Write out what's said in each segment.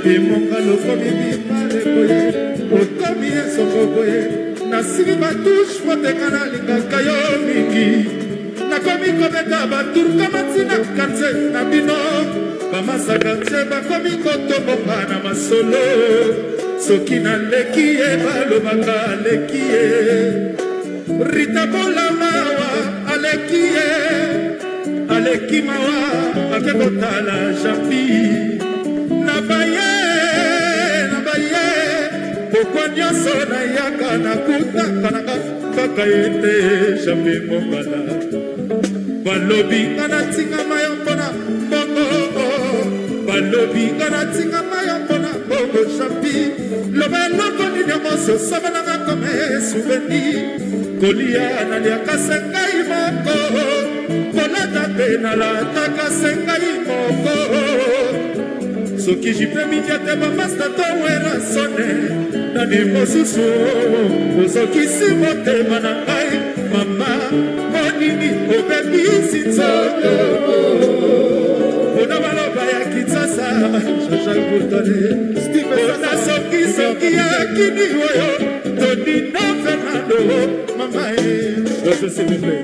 Jampi Mongala okomi mibale boye, okomi esongo boye, nasili batouche po te nga nalingaka yo mingi. Nakomi kobeta baturka mati na quartier na bino, bamasa quartier bakomi kotomboka na masolo. Soki naleki ye balobaka aleki ye, Rita Bola mawa aleki ye, aleki mawa ake kotala Jampi. Na baye, na baye, pokwa nyonso nayaka nakutaka nanga kaka ye te Jampi Mongala. Balobi nga natingama yo mpona mbongo, balobi nga natingama yo mpona mbongo Jampi. Loba eloko nini yango osomba nanga comme souvenir, kolia naliaka se ngai moko, kolata mpe nalataka se ngai moko. Soki jipe mingi te bamasta to wera sone nani mosusu ozokisi motema na ngai mama, monini obebisi nzoto mpona baloba ya Kinshasa Jean-Jacques Boutone, mpona soki soki ya kini oyo Tonino Fernando mama e, s'il vous plaît.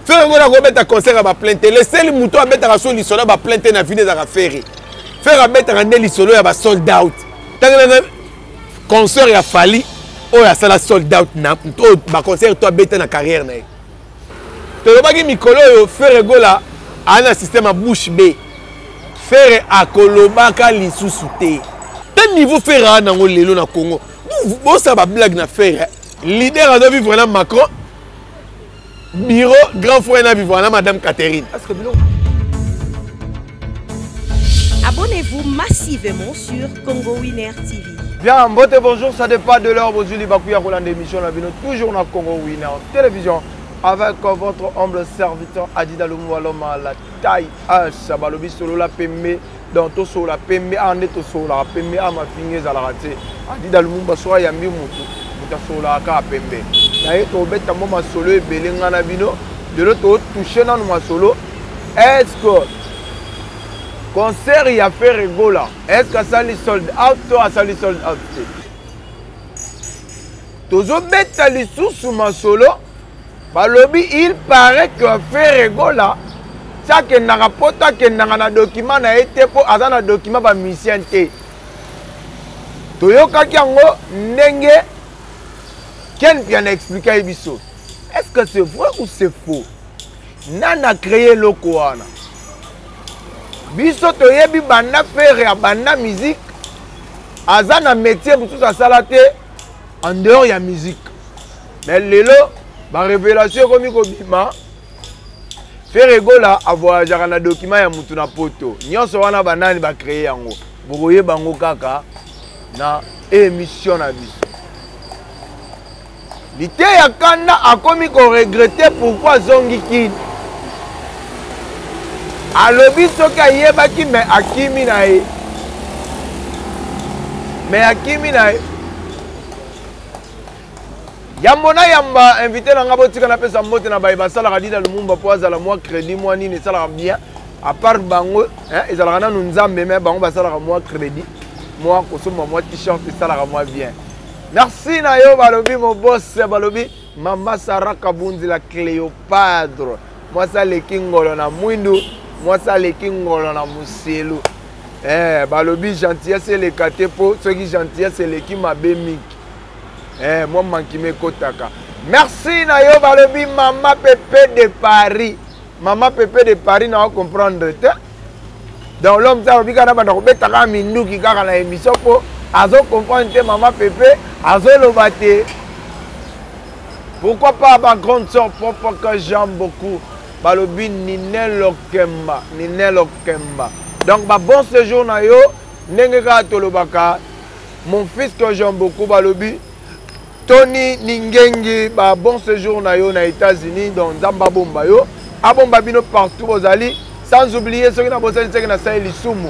Ferre Gola akobeta concert ya ba plein te. Leseli moto abetaka so lisolo ya ba plein te na vide ezalaka Ferre. Ferre abetaka nde lisolo ya ba sold out. Ntango na concert ya Fally oyo asala sold out na oyo ba concert to abeta na carrière na ye. Tolobaki mikolo oyo Ferre Gola aza na système ya bouche bée. Ferre akolobaka lisusu te. Te niveau Ferre aza nango lelo na Congo. Bosala ba blague na Ferre. Leader azo vivre na Macron. Bureau grand frère na vivre na Madame Catherine. Abonnez-vous massivement sur Congo Winner TV. Bien, mbote bonjour, ça dépend de l'heure. Bonjour, Libakuya Roland émission la bino toujours na Congo Winner Télévision avec votre humble serviteur Adida Lumumba, l'homme à la taille H, balobi solo la pembe, donc to solo la pembe, ande to solo la pembe, ama finge za la raté. Adida Lumumba soa yambi mutu, muta solo la ka pembe. Na ye to beta mo masolo ebele nga na bino, de l'autre to toucher na masolo. Est-ce que concert ya Ferre Gola, est-ce que ça li sold out to ça li sold out te? Tozo beta lisusu masolo, balobi il paraît que Ferre Gola akendaka poto, akendaka na document na ye te po aza na document ba musicien te. Toyokaki yango ndenge Ken Mpiana expliquait biso. Est-ce que c'est vrai ou c'est faux? Nana créé eloko wana. Biso toyebi banda Ferre ya banda musique, aza na métier mosusu asala te en dehors ya musique. Mais lelo ba révélation ekomi kobima, Ferre Gola a voyageaka na document ya mutu na poto. Nyonso wana banani ba créé yango. Bokoyeba yango kaka na émission na biso. Liteya Kanda akomi ko regretter pourquoi azongi Kin. Alobi soki ayebaki mais akimi na ye. Mais akimi na ye. Yambo na yamba invité na nga botika na pesa mbote na baye basalaka Dida Lumumba po azala mwa crédit mwa nini esalaka bien. À part bango, hein, ezalaka nanu Nzambe mais bango basalaka mwa crédit, mwa kosomba mwa t-shirt esalaka mwa bien. Merci na yo balobi mon boss, balobi Mama Sarah Kabunzi la Cléopâtre. Mwasi aleki ngolo na mwindu, mwasi aleki ngolo na muselu. Eh, balobi gentillesse eleka te mpo soki gentillesse eleki mabe mingi. Eh, mwa mankima ekotaka. Merci na yo balobi mama Pepe de Paris. Mama Pepe de Paris na comprendre te. Donc l'homme ça alobi kaka na banda kobeta kaka minduki kaka na émission mpo azo comprendre te mama Pepe azoloba te. Pourquoi pas ma grande sœur propre que j'aime beaucoup balobi Ninel Okemba, Ninel Okemba. Donc ba bon séjour na yo ndenge kaka tolobaka mon fils que j'aime beaucoup balobi Tony Ningengi ba bon séjour na yo na États-Unis donc Nzambe abomba yo abomba bino partout bozali sans oublier soki na bosani seke na sali lisumu.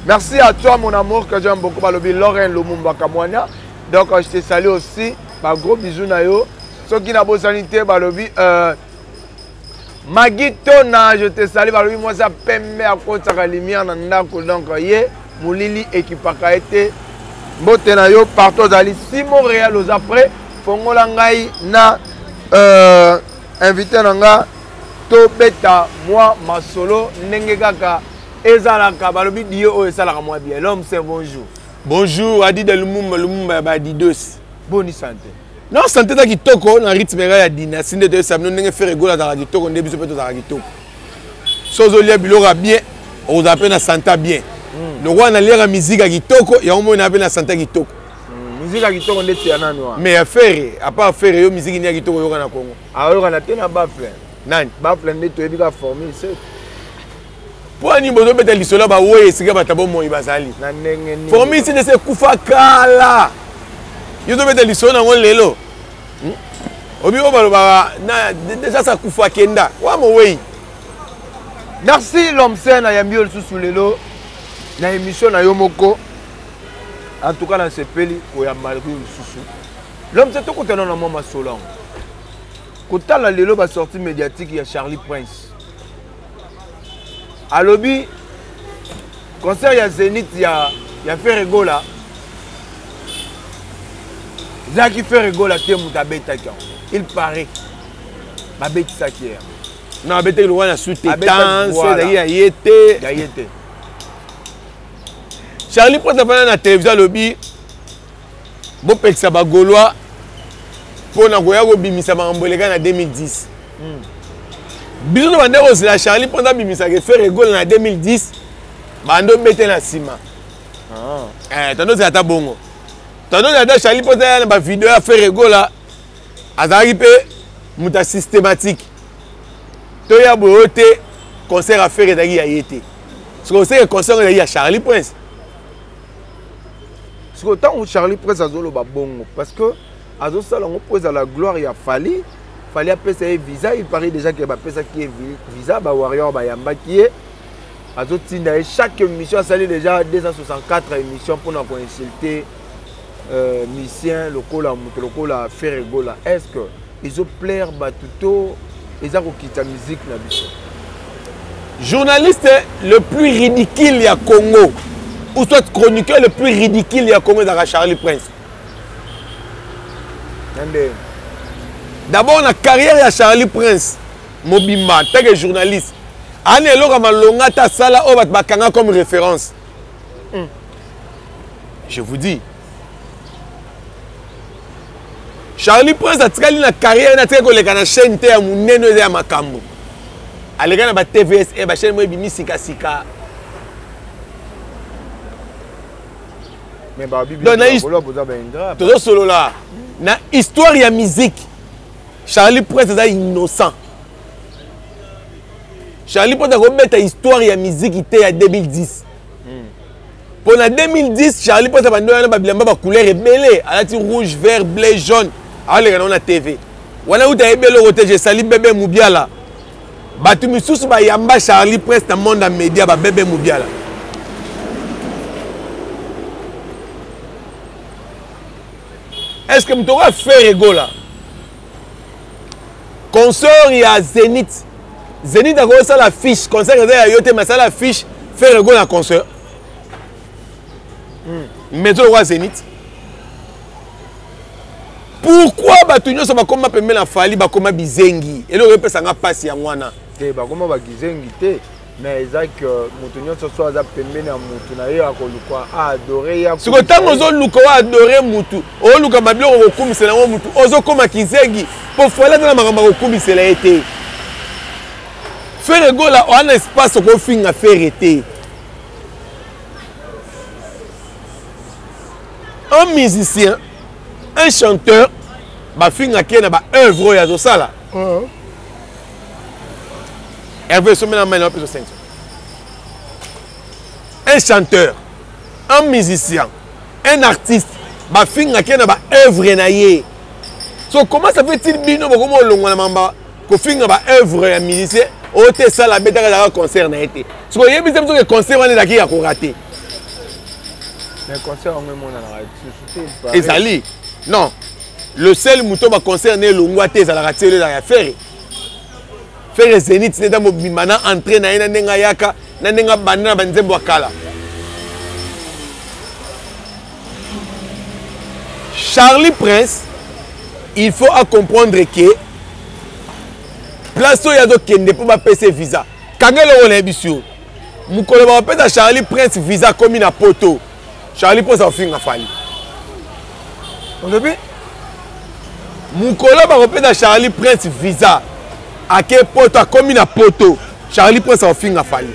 Merci à toi mon amour que j'aime beaucoup balobi Lauren Lumumba Kamwania. Donc je te salue aussi ba gros bisous na yo soki na bosani te balobi euh, Magui Tona je te salue balobi mwasi ya pembe akotisaka lumière na ndako donc ye molili ekipaka ye te mbote na yo partout ozali si Montréal oza prêt fongola ngai na euh, invité na nga tobeta mwa masolo ndenge kaka ezalaka balobi dio oyo esalaka mwa bien. L'homme c'est bonjour. Bonjour Adida Lumumba, Lumumba ya ba Adidos. Boni santé. Non, santé ta kitoko na rythme ya dynastie nde toyesa bino ndenge Ferre Gola azalaka kitoko nde biso mpe tozalaka kitoko. So ozolia biloko ya bien, okozala mpe na santé bien. Lokola naliaka musique ya kitoko, yango moi na mpe na santé kitoko. Musique ya kitoko nde tia nani wana? Mais ya Ferre, à part Ferre yo musique ni ya kitoko oyoka na Congo. Ayoka na te na bafle. Nani? Bafle nde toyebi ka formule c'est. Mpo nini bozobeta lisolo ya bawei esika bato ya bomoi bazali? Na ndenge nini? Formule site esi ekufa kala. Yo ozobeta lisolo nango lelo. Obi oyo balobaka na déjà sa kufa kenda. Wa mowei. Merci l'homme saint na yambi yo lisusu lelo na émission na yo moko. En tout cas na sepeli koyamba yo lisusu. L'homme saint tokutana na mwa masolo yango. Kotala lelo ba sortie médiatique ya Charlie Prince. Alobi concert ya Zénith ya Ferre Gola ezalaki Ferre Gola te moto abetaki yango. Il paraît babetisaki ye. Non, abetaki lokola na sous-traitance, ezalaki ya ye te. Ya ye te. Charlie Prince afanda na télévision alobi bopekisa ba Gaulois mpo na koya kobimisa makambo eleka na 2010. Biso to bande kozela Charlie Prince abimisaka Ferre Gola na 2010, bande obete na nsima. Tando ozela ata bongo. Tando ozela ata Charlie Prince aya na ba video ya Ferre Gola, azalaki mpe moto ya systématique. Toya boye oyo te, concert ya Ferre ezalaki ya ye te. Sikoyo oseke concert ezalaki ya Charlie Prince. Sikoyo ntango Charlie Prince azoloba bongo parce que azosala yango mpo ezala gloire ya Fally. Fally apesa ye visa, il paraît déjà que bapesaki ye visa, ba warrior bayambaki ye. Azotinda ye chaque émission, asali déjà 264 émissions mpona koinsulter musicien lokola moto lokola Ferre Gola. Est-ce que ezoplaire bato to eza kokita musique na biso? Journaliste le plus ridicule ya Congo, ou soit chroniqueur le plus ridicule ya Congo ezalaka Charlie Prince. Nande. D'abord na carrière ya Charlie Prince mobimba en tant que journaliste, ana eloko ya malonga ta sala oyo bato bakanga comme référence. Je vous dis, Charlie Prince atikali na carrière na atikali koleka na chaîne te ya monene oyo eza ya makambo. Aleka na ba TVSE, ba chaîne moko ebimi sika-sika. Mais ba bibi Donc, na ba golo boza ba ingrat. Tozosolola na histoire ya musique. Charlie Prince aza innocent. Charlie Prince akobeta histoire ya musique te ya 2010. Pour na 2010, Charlie Prince abandi wana ba bilamba ba couleur ebele, alati rouge, vert, bleu, jaune. Aleka na TV. Wana uta ebele ote je sali bébé Mubiala. Batu misusu ba yamba Charlie Prince na monde ya média ba bébé Mubiala. Est-ce que mutu oka Ferre Gola? Concert ya Zénith. Zénith akosala fiche, concert eza ya yo te, mais asala fiche Ferre Gola concert. Mais oyo Zénith. Pourquoi bato nyonso bakoma pembeni na Fally, bakoma bizengi? Eloko epesa nga pasi yango wana. Te, bakoma ba bizengi te. Mais eza que moto nyonso so aza pembeni ya motu na ye akoluka aadore ye. Sikoyo ntango ozoluka oadore motu, oluka babiloko kokumisela yango motu, ozokoma kizengi mpo Fally aza na makambo ya kokumisela ye te. Ferre Gola oa na espace okofinga Ferre te. Un musicien, un chanteur, bafingaki ye na baœuvre oyo azosala. Hervé somela mai na bapesa 500. Un chanteur, un musicien, un artiste, bafingaki ye na baœuvre na ye. So comment ça fait-il bino bokoma olongwa na mamba kofinga baœuvre ya musicien oyo te esala abetaka ezalaka concert na ye te? Sikoyo oyebisa biso ke concert wana ezalaki ya korate. Mais concert yango emonanaka lisusu te. Ezali non, le seul moto baconcert na elongwa te ezalaka ti ezalaka ya Ferre. Ferre Zénith nde eza mobimba na entrée na ye, na ndenge ayaka, na ndenge abanda na banzembo ya kala. Charlie Prince, il faut à comprendre que place oyo azokende mpo bapesa visa, kanga eloko nayebi yo, mokolo bakopesa Charlie Prince visa akomi na poto, Charlie Prince akofinga Fally. Olobi? Mokolo bakopesa Charlie Prince visa ake poto, akomi na poto, Charlie Prince akofinga Fally.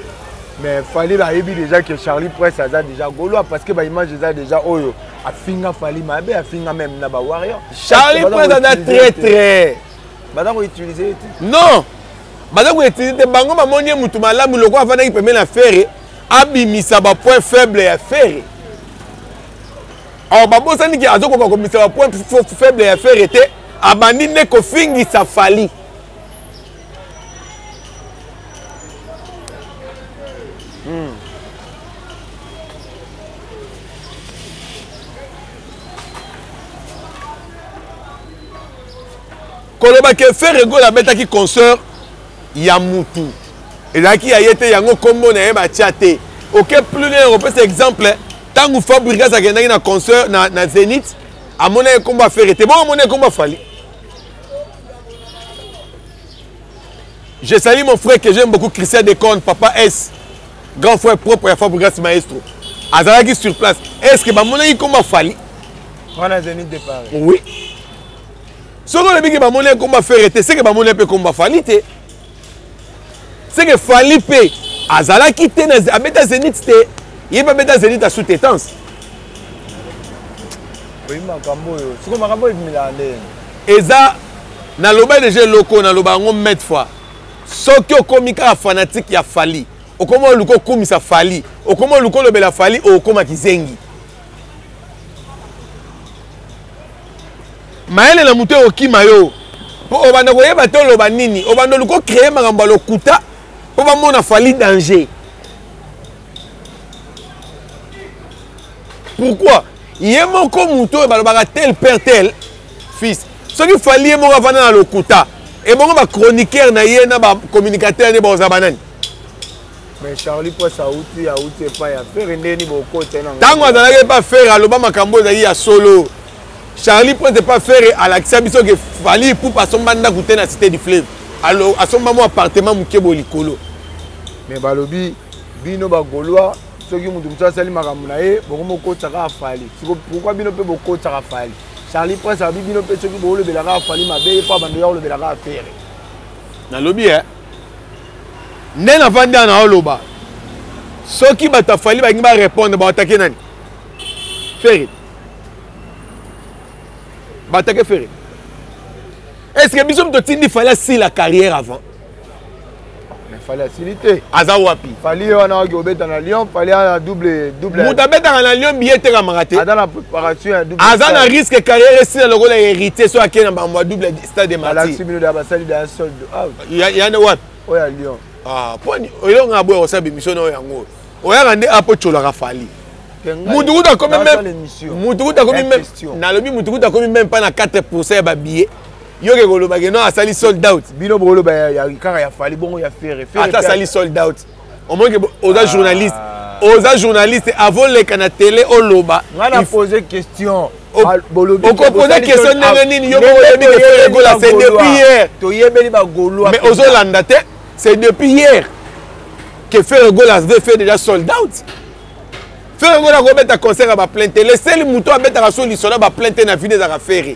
Mais Fally bayebi déjà que Charlie Prince aza déjà gaulois, parce que baimage eza déjà oyo afinga Fally mabe, afinga même na bawarrior. Charlie Prince aza très très Baza koutilize ye te. Non, baza koutilize te. Bango bamoni ye mutu malamu lokola afandaki pembeni na Ferre, abimisa bapoint faible ya Ferre. Or babosani ke azokoka kobimisa bapoint faible ya Ferre te, abandi nde kofingisa Fally. Koloba ke Ferre Gola abetaki concert ya mutu ezalaki ya ye te, yango nkombo na ye batia te. Oke plus loin, kopesa exemple, ntango Fabrigas akendaki na concert na Zénith, amonaki nkombo ya Ferre te, bongo amonaki nkombo ya Fally. Je salue mon frère que j'aime beaucoup, Christian Decorne, papa S, grand frère propre ya Fabrigas Maestro, azalaki sur place. Est ce que bamonaki nkombo ya Fally wana Zénith de Paris? Oui. Soki olobi ke bamoni nkombo ya Ferre te, seke bamoni mpe nkombo ya Fally te, seke Fally mpe azalaki te, abeta Zénith te, ye mpe abeta Zénith ya sous-traitance. Oyi makambo oyo, sikoyo makambo oyo ebimelaka ndenge eza. Naloba deja eloko, naloba yango maintes fois, soki okomi kaka fanatique ya Fally, okomi oluka okumisa Fally, okomi oluka olobela Fally, okoma kizengi. Mayele na moto ekokima yo mpo obanda koyeba te oloba nini, obanda oluka ocreye makambo ya lokuta mpo bamona Fally danger. Pourquoi ye moko moto oyo balobaka tel père tel fils, soki Fally ye moko avanda na lokuta, ebongo bachroniqueur na ye na bacommunicateur nde bakozala banani? Mais Charlie Prince auti epai ya Ferre, ndeni bokota na ntango azalaki epai Ferre, aloba makambo ezali ya solo. Charlie Prince epai Ferre alakisa biso ke Fally Ipupa asomba ndako te na Cité du Fleuve, asomba mwa appartement moke boye likolo. Mais balobi bino bagaulois, soki moto mosusu asali makambo na ye, bokomi okotaka Fally. Siko pourquoi bino mpe bokotaka Fally? Charlie Prince alobi bino mpe soki boolobelaka Fally mabe, ye mpo abando ya kolobelaka Ferre. Nalobi e nde navandi awa naoloba, soki bato ya Fally balingi barépondre, baatake nani? Ferre. Baatake Ferre. Est ce que biso moto tindi Fally asila carrière avant? Mais Fally asili te. Aza wapi? Fally ye wana oki obeta na Lyon, Fally ana double double. Moto abetaka na Lyon, billet etekamaka te. Aza na préparation ya double. Aza na risque carrière esila lokola héritier so akei na bambo ya double stade de martyr. Balakisi bino da basali da sold out. Ya wapi? Oyo ya Lyon. Ah, po elonga aboya kosala bémission na oyo yango. Oyaka nde apo tsolaka Fally. Mutu kuta akomi même, mutu kuta akomi même, nalobi mutu kuta akomi même pas na 4% ya babillet. Yoke koloba ke non, asali sold out. Bino boloba ya kaka ya Fally, bongo ya Ferre? Ata asali sold out, omoni ke oza journaliste, oza journaliste avant leka na télé oloba. Nga na poser question. Okopose question ndenge nini? Yo moko oyebi ke Ferre Gola, c'est depuis hier. Toyebeli bagaulois. Mais ozolanda te, c'est depuis hier. Que Ferre Gola avait fait déjà sold out. Ferre Gola akobeta concert ya baplein te. Le seul moto abetaka so lisolo ya baplein te na vie ezalaka Ferre.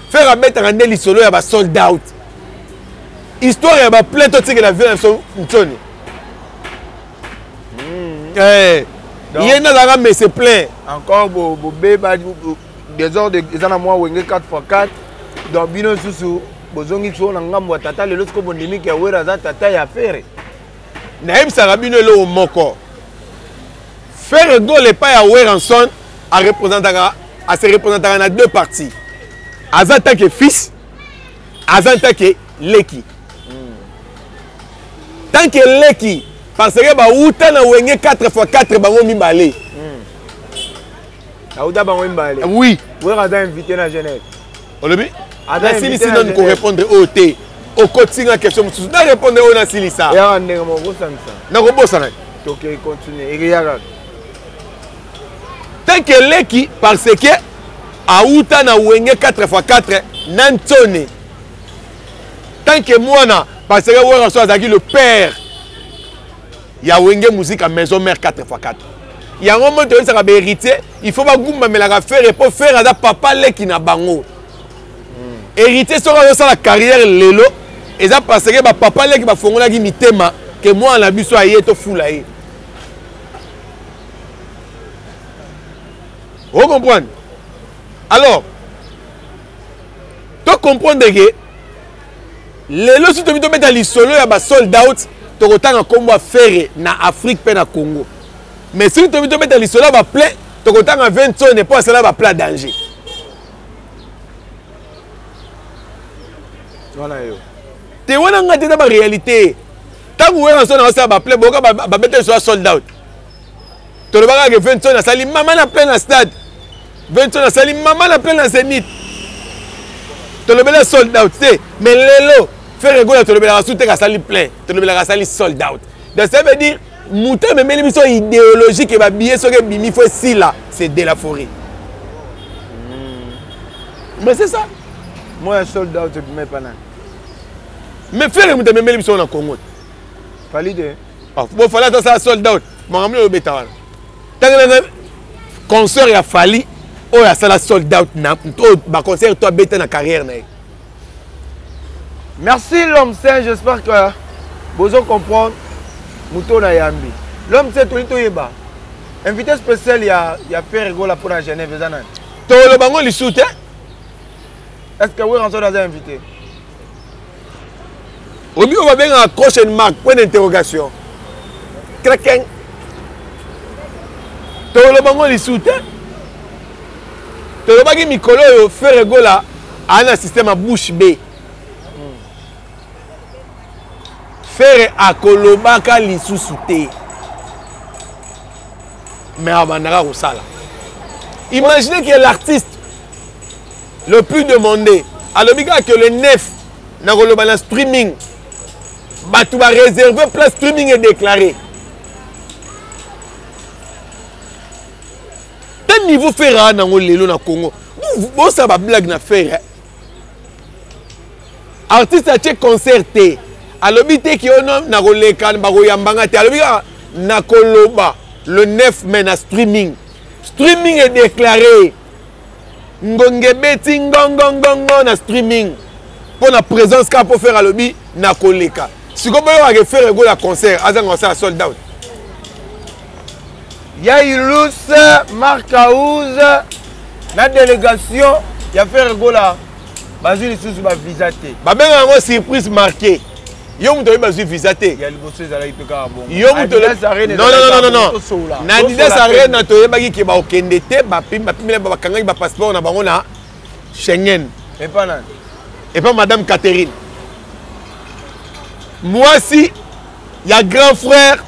Ferre abetaka nde lisolo ya basold out. Histoire ya baplein totikela vie na biso nsoni. Eh, ye nde azalaka mese plein. Encore bobeba désordre eza na mwa wenge 4x4 donc bino lisusu bozongi sikoyo na ngambo ya tata lelo sikoyo bondimi ke wera aza tata ya Ferre. Nayebisaka bino eloko moko, Ferre Gola epai ya Werrason arepresentaka ase representaka na deux parties, aza tant que fils, aza tant que leki. Tant que leki parce que bawuta na wenge 4x4 bango mibale. Bawuta bango mibale. Oui. Wera aza invité na Genève. Olobi? Nasilisi nanu korépondre oyo te. Okotisi nga question mosusu. Na répondre oyo nasilisa. Yaka ndenge moko bosangisa. Nakobosana. Toke continue. Ekeya kaka. Tant que leki parce que auta na wenge 4x4 na Nsone. Tant que mwana parce que Werrason azalaki le père ya wenge musique ya maison mère 4x4. Yango moto toyebisaka ba héritier, il faut bagumbamelaka Ferre po Ferre aza papa leki na bango. Héritier soki azosala carrière lelo eza parce que ba papa leki bafongolaki mitema ke mwana na biso aye tofula ye. O comprendre? Alors, to comprendre que lelo soki tobi tobeta lisolo ya ba sold out tokotanga nkombo ya Ferre na Afrique mpe na Congo. Mais soki tobi tobeta lisolo ya ba plein tokotanga Ventone mpo asala ba plein danger. Wana yo. Te wana nga te na ba réalité. Tango Werrason asala ba plein boka ba beta lisolo ya sold out. Tolobaka ke Ventone asali mama na plein na stade. Ventone asali mama na plein na Zénith. Tolobela sold out te, mais lelo Ferre Gola tolobelaka su te kasali plein, tolobelaka asali sold out. Donc ça veut dire moto amemeli biso idéologie ke ba billets soki ebimi faut esila, c'est de la forêt. Mais c'est ça. Moi sold out ebimi pa nani? Mais Ferre moto amemeli biso na Congo. Fally te. Ah, bon Fally ata sala sold out. Makambo oyo obeta wana. Tangela na concert ya Fally oyo asala sold out na oyo ba concert to abeta na carrière na ye. Merci l'homme saint, j'espère que bozo comprendre moto na yambi. L'homme saint toli toyeba. Invité spécial ya ya Ferre Gola pour la Genève eza nani? Toloba ngo lisusu te. Est-ce que Werrason aza invité? Obi oyo babengaka question mark, point d'interrogation. Kraken. Toloba ngo lisusu te. Tolobaki mikolo oyo Ferre Gola aza na système ya bouche bée. Ferre akolobaka lisusu te. Mais abandaka kosala. Imaginez que l'artiste le plus demandé alobi kaka que le 9 nakoloba na streaming, bato ba réserver place streaming est déclaré. Tel niveau Ferre nango lelo na Congo. Bosala ba blague na Ferre. Artiste atie concert te. Alobi te ki ono nakoleka bakoyamba nga te. Alobi kaka nakoloba le 9 mai na streaming. Streaming est déclaré. Ngonge ebeti ngongongongo na streaming. Mpo na présence kaka mpo Ferre alobi nakoleka. Sikoyo boyokaka ke Ferre Gola concert azanga kosala sold out. Ya Ilus Marc House na délégation ya Ferre Gola bazwi lisusu ba visa te. Babengaka yango surprise marquée. Yo moto oyebi bazwi visa te. Ya liboso ezalaki mpe kaka bongo. Yo moto Adidas Non, non, non, non, non. Tosola. Na Adidas Arena toyebaki ke bakokende te, bapimela bakangaki ba passeport na bango na Schengen. Epa nani? Epa Madame Catherine. Mwasi ya grand frère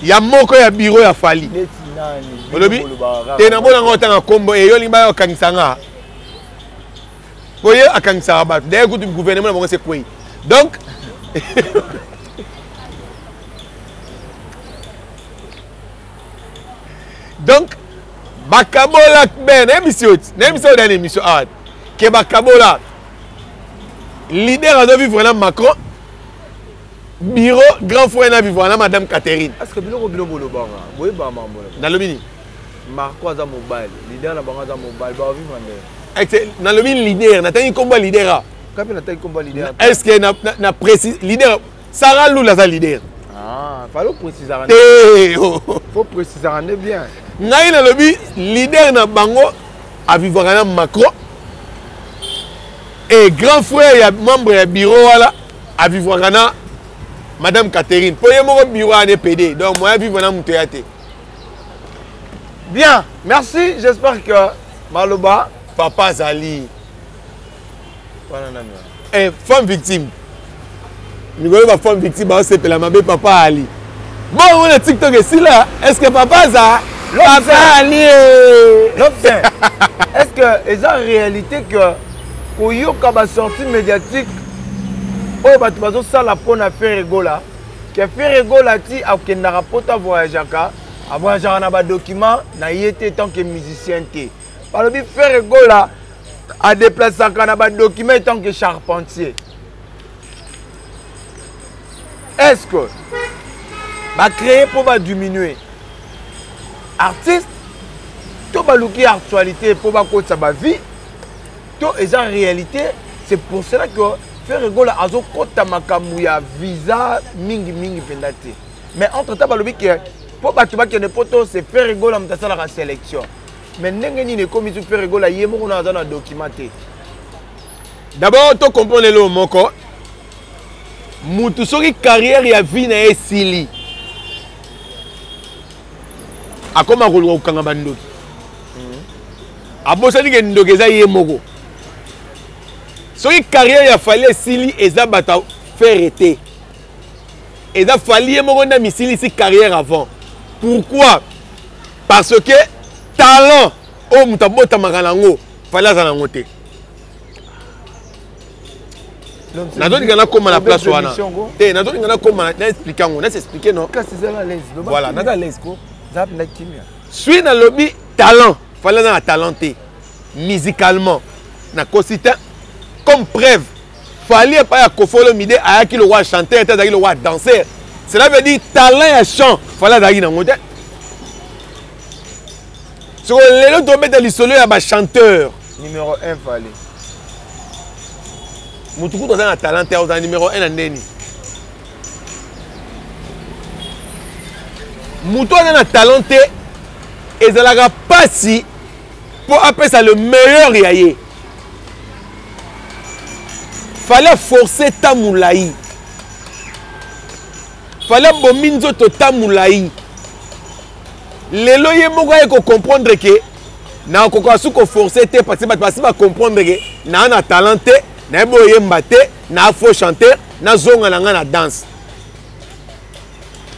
ya moko ya bureau ya Fally. Olobi te na bona ngo otanga kombo e yo olingi baya kokangisa nga. Po ye akangisaka bato. D'ailleurs kutu gouvernement na bango se kwei. Donc donc bakabola ben nayebisi yo ti nayebisi yo na émission awa ke bakabola leader azo vivre na Macron. Bureau grand frère na vivre na madame Catherine. Est-ce que biloko bino bolobaka boyeba mambo nalobi nini? Marco aza mobali, leader na bango aza mobali, ba vivre nde. Nalobi leader, natangi kombo ya leader a. Kapi natangi kombo ya leader. Est-ce que na, na, na précise leader Sarah Lula aza leader. Ah, fallait préciser. Te. Faut préciser nde bien. Ngai nalobi leader na bango avivaka na Macron et grand frère ya membre ya bureau wana avivaka na madame Catherine mpo ye moko bureau wana epede donc moyen vivre na moto ya te. Bien, merci. J'espère que Maloba. Papa Zali. Wana nani? Eh, femme victime. Mikolo ba femme victime ba sepela mabe papa Ali. Bon, on a TikTok esila. Est-ce que papa za Papa Ali. L'objet. Est-ce que eza réalité que koyoka ba sortie médiatique oyo bato bazosala mpo na Ferre Gola ke Ferre Gola ti akendaka poto avoyageaka avoyageaka na badocument na ye te tant que musicien te balobi Ferre Gola adeplasaka na badocument tant que charpentier. Est-ce que bacréer mpo badiminue artiste to baluki actualité mpo bakotisa bavie to eza réalité? C'est pour cela que Ferre Gola azokota makambo ya visa mingi mingi mpenza te. Mais entre temps balobi ke mpo bato bakende poto, c'est Ferre Gola moto asalaka sélection. Mais ndenge nini ekomi su Ferre Gola ye moko na aza na document te? D'abord to comprendre eloko moko, mutu soki carrière ya vie na ye esili, akoma koluka kokanga bandoki. Abosani ke ndoki eza ye moko. Soki carrière ya Fally esili, eza bato Ferre te, eza Fally ye moko nde amisilisi carrière avant. Pourquoi? Parce que talent oyo moto abotamaka nango, Fally aza nango te. Nazolinga nakóma na place wana te, nazolinga nakóma na explike yango, nasi explike non. Voilà, naza à l'aise ko sui nalobi talent, Fally aza na talent te musicalement, nakosi te. Comme preuve, Fally epai ya Koffi Olomide ayaki lokola chanteur te, azalaki lokola danseur. Cela veut dire talent ya chant Fally azalaki nango te. Soko lelo tobeta lisolo ya bachanteur numéro 1 Fally, motu kutu aza na talent te, ozala numéro 1 na ndeni? Motu aza na talent te, ezalaka mpasi mpo apesa le meilleur ya ye. Fallait forcer ta molai, Fallait abomi nzoto ta molai. Lelo ye moko aye kocomprendre ke nakokoka su koforce te, parce que bato basi bacomprendre ke naa na talent te, nayebi oyemba te, naa faux chanteur, nazonga na ngai na danse.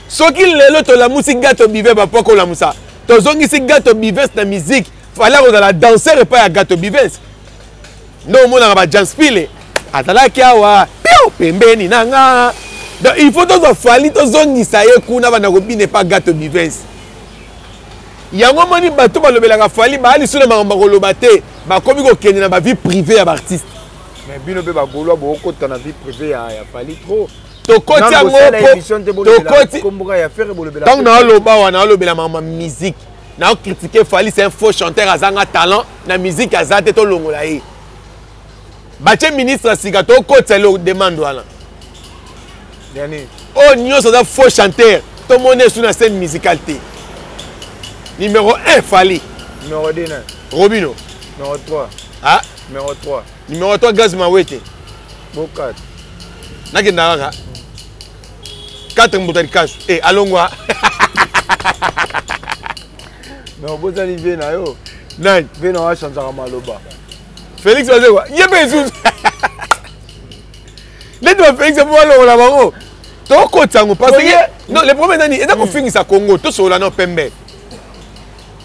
Soki lelo tolamusi Gato Bives, bapo kolamusa tozongisi Gato Bives na musique, Fallait kozala danseur epai ya Gato Bives. Nde omonaka ba Janspile azalaki awa piu pembeni na nga. Donc il faut tozwa Fally, tozongisa ye kuna banda kobina epa Gato Bives. Yango omoni bato balobelaka Fally baya lisusu na makambo bakoloba te, bakomi kokende na bavie privée ya baartiste. Mais bino mpe bagaulois bokokota na vie privée ya Fally trop. Tokoti yango tokoti ntango naoloba wana, naolobela makambo ya musique, naocritique Fally, c'est un faux chanteur, azanga talent na musique, aza te, tolongola ye. Batie ministre ya sika, tokotisa eloko demande wana oyo nyonso aza faux chanteur, tomoni esu na scène musicale te. Numéro 1 Fally, numéro 2 na Robino, numéro 3. Ah, numéro 3. Numéro 3 Gaz Mawete. Bo 4. Nakenda kaka 4 mbuta likasu e alongwa. Mais obosani vie na yo. Nani? Vie na yo achangeaka maloba. Félix Wazekwa ye mpe esusu neti ba Félix mpo balongola bango, tokotisa yango parce que non, le problème nani eza kofingisa Congo. Tosolola no pembe,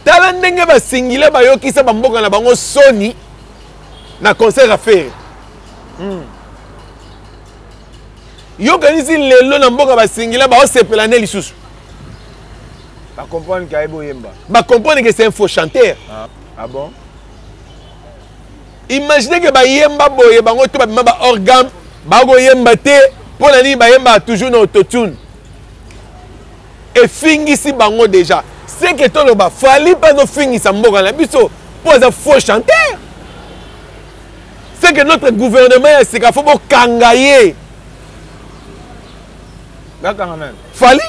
tala ndenge basingile bayokisa bamboka na bango soni na concert ya Ferre. Yokanisi lelo na mboka basingila baosepela nde lisusu. Bacomprendre ke ayebi oyemba. Bacomprendre que c'est un faux chanteur. Ah, ah bon? Imaginez que bayemba boye bango to babima ba organe, bakoyemba te. Mpo na nini bayembaka toujours na autotune? Efingisi bango déjà. Ce que toloba, Fally mpe azofingisa mboka na biso mpo aza faux chanteur. C'est que notre gouvernement ya sika fo bokanga ye. Bakanga nani? Fally.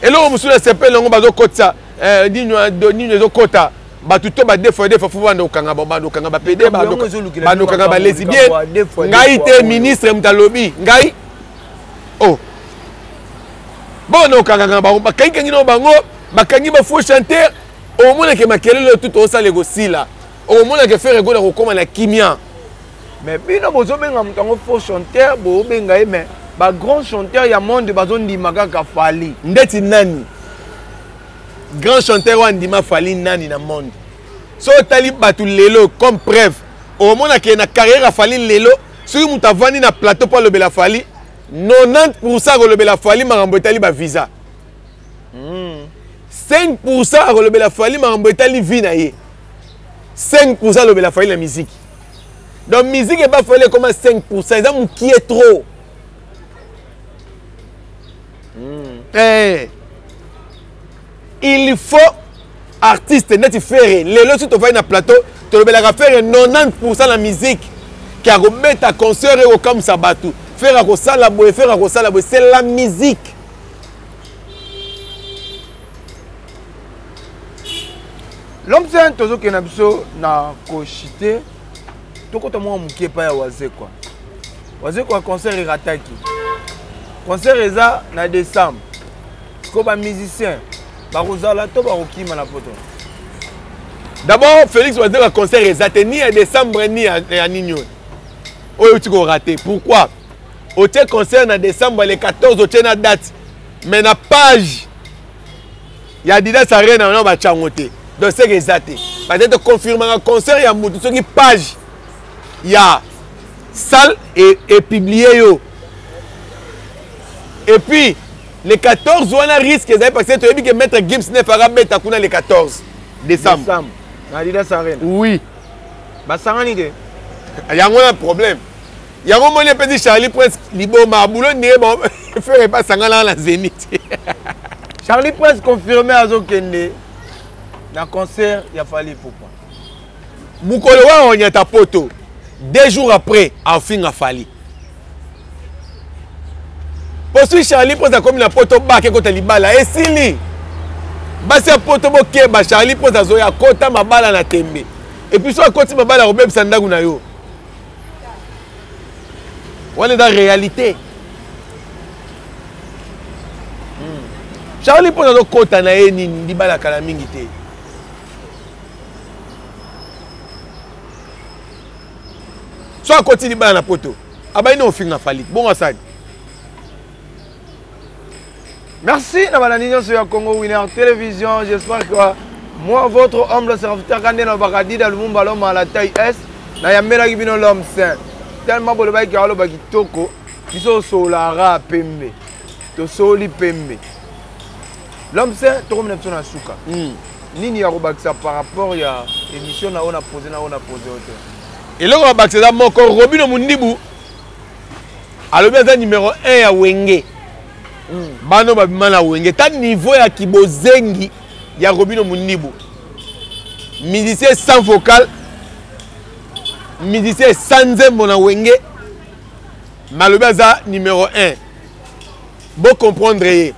Eloko mosusu na sepele yango bazokotisa eh, nini nini ezokota bato to ba deux fois deux fois fo banda kokanga banda kokanga ba pede banda kokanga ba lesbienne. Ngai te ministre moto alobi ngai oh bona okangaka bango bakangikangi na bango bakangi ba faux chanteur. Omonake makelele oyo tutu osala ekosila, okomonake Ferre Gola kokóma na kimia. Mais bino bozobenga moto yango faux chanteur, bobenga ye, mais ba grand chanteur ya monde bazondima kaka Fally. Ndeti nani grand chanteur oyo andima Fally? Nani na monde? So otali bato lelo comme preuve, okomonake na carrière ya Fally lelo, soki moto avandi na plateau mpo alobela Fally, 90% akolobela Fally makambo etali bavisa. 5% akolobela Fally makambo etali vie na ye, 5% alobela Fally na musique. Donc musique eba Fally ekoma 5%, eza mokie trop. Eh. Il faut artiste neti Ferre lelo, soki tovandi na plateau tolobelaka Ferre 90% na musique, ke akobeta concert ekokamwisa bato, Ferre akosala boye, Ferre akosala boye, c'est la musique. L'homme saint, tozokende na biso na koshite, tokota mwa moke epai ya Wazekwa. Wazekwa, concert erataki, concert eza na décembre ko bamusicien bakozala to bakokima na poto? D'abord Félix Wazekwa, concert eza te, ni ya décembre ni ya nini oyo oyo euti korate. Pourquoi otie concert na décembre le 14? Otie na date, mais na page ya Adidas Arena wana batya yango te. Donc seke eza te. Peut-être confirmaka concert ya motu soki page ya salle epublie yo. Et puis le 14 wana risque ezali parce que toyebi ke Maître Gims nef akabeta kuna le 14 décembre. Décembre na Adidas Arena. Oui. Basangani te. Yango na problème yango moni epesi Charlie Prince liboma abulo ndenge Ferre epasangana na Zénith. Charlie Prince confirmé azokende na concert ya Fally Ipupa. Mokolo wana onyata poto, 2 jours après afinga Fally. Posi Charlie Prince akomi na poto, bake kota libala esili. Basi ya poto bokeba, Charlie Prince azoya akota mabala na tembe. Et puis so akoti mabala akobebisa ndako na yo. Wana eza réalité. Charlie Prince azokota na ye nini libala kala mingi te. So akoti libala na poto, abayi na ofinga Fally, bongo asali. Merci na balandi nyonso ya Congo Winner Télévision. J'espère que moi, votre humble serviteur, Kande na Dida Lumumba, l'homme à la taille S, na yambelaki bino l'homme saint. Tellement bolobaki aloba kitoko, biso solara pembe. Tosoli pembe. L'homme saint, tokomi na biso na suka. Nini ya kobakisa par rapport ya émission na oyo na posé na oyo na posé oyo te? Eloko ya bakisa eza moko, Robino Mundibu alobi aza numéro 1 ya Wenge. Bano babima na Wenge ta niveau ya kibozengi ya Robino Mundibu, musicien sans vocal, musicien sans nzembo na Wenge, malobi aza numéro 1. Bocomprendre ye.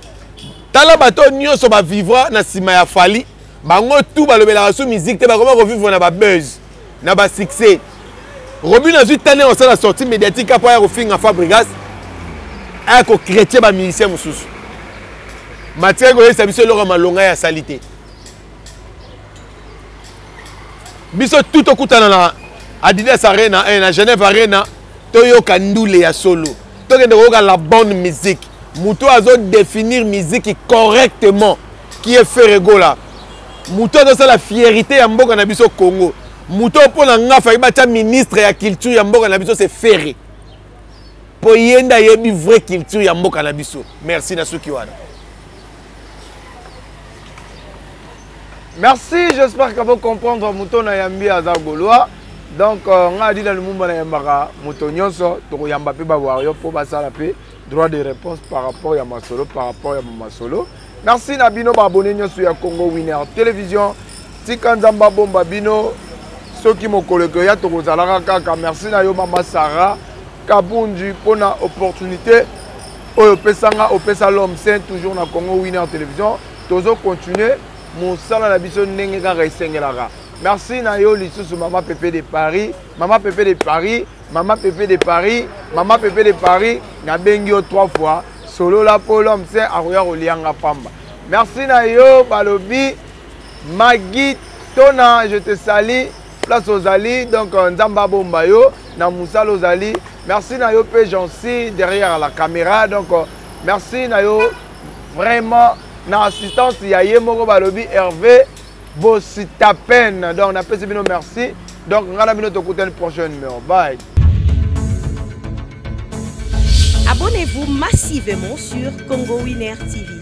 Tala bato nyonso bavivra na nsima ya Fally, bango tu balobelaka su musique te, bakoma kovivre na babuzz na basuccès. Robin azwi tane kosala sortie médiatique apo aya kofinga Fabrigas, aya kochrétien bamusicien mosusu. Matière koyebisa biso eloko ya malonga ya asali te. Biso tout tokutana na Adidas Arena, eh, na Genève Arena, toyoka ndule ya solo, tokende koyoka la bonne musique. Moto azodéfinir musique correctement, qui est Ferre Gola, moto azosala fierité ya mboka na biso Congo. Moto mpo na nga fai batya ministre ya culture ya mboka na biso, c'est Ferre, mpo ye nde ayebi vraie culture ya mboka na biso. Merci na suki wana. Merci, j'espère que vous comprendre moto na yambi aza gaulois. Donc euh, ngai Adina Lumumba nayambaka moto nyonso, tokoyamba mpe bawario mpo basala mpe droit de réponse par rapport ya masolo, par rapport ya masolo. Merci na bino baabone nyonso ya Congo Winner Télévision. Tika Nzambe abomba bino soki mokolo ekoya tokozalaka kaka. Merci na yo mama Sarah Kabunji mpona opportunité oyo opesa nga, opesa l'homme saint toujours na Congo Winner Télévision. Tozo continuer mosala na biso ndenge kaka esengelaka. Merci na yo lisusu mama Pepe de Paris, mama Pepe de Paris, mama Pepe de Paris, mama Pepe de Paris, nabengi yo trois fois. Solola mpo l'homme saint akoya kolianga pamba. Merci na yo balobi Maggie Tona, je te salue place ozali donc euh, Nzambe abomba yo na mosala ozali. Merci na yo mpe Jancy derrière la caméra donc euh, merci na yo vraiment na assistance ya ye moko balobi Hervé Bositapen. Donc napesi bino merci. Donc nga na bino tokutani prochain numéro. Bye. Abonnez-vous massivement sur Congo Winner TV.